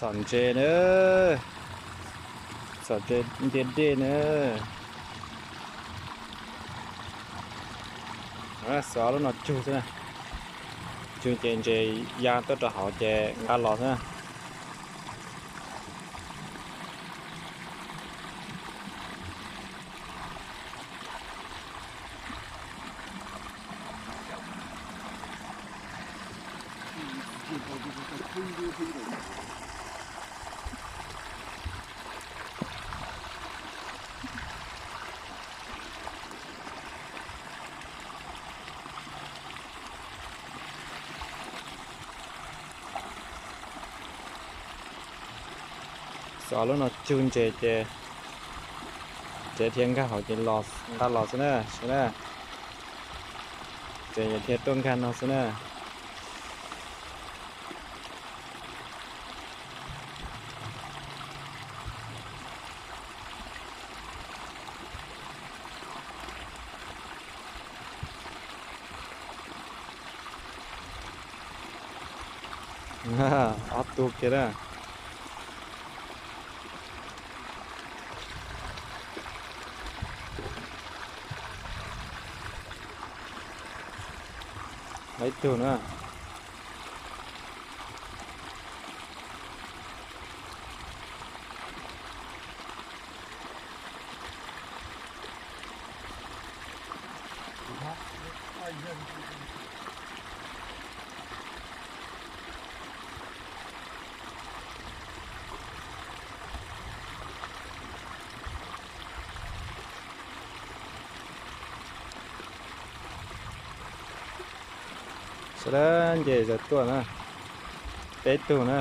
Txhom ntses na, txhom ntses ntiaj dej na. Xov lub no cug xwb na, cug ces ntses ya tuaj rau hauv ces nqa los xwb na. Xov lub no cug ntses ces tsev thiaj nkag hauv ces nqa los xwb na, sawv na. Tsev thiaj tuaj nkag no xwb na. Ob tug kiag na. Ib tug na. Sawv daws nce zawv tuaj na, peb tug na.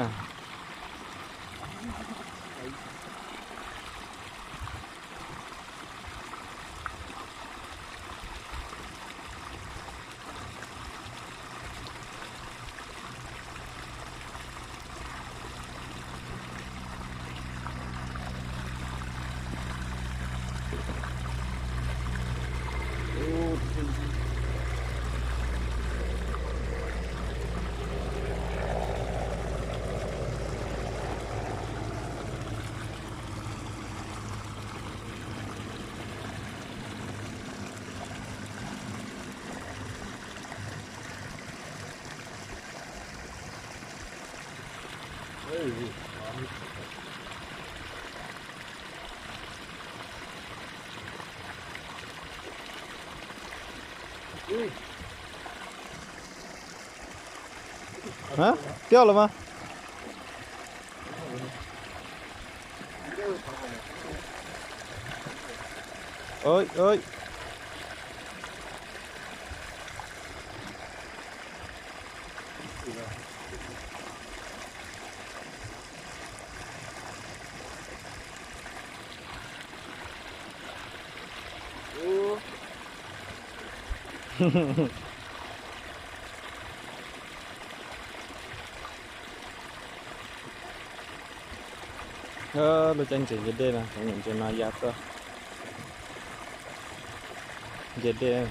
Piaj los mas. Lub caij ntses nce dej no, cov niam ntses no ya tuaj nce dej.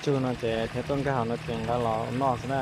Tsug no ces thiaj tuaj nkag hauv no ces nqa los noj xwb na.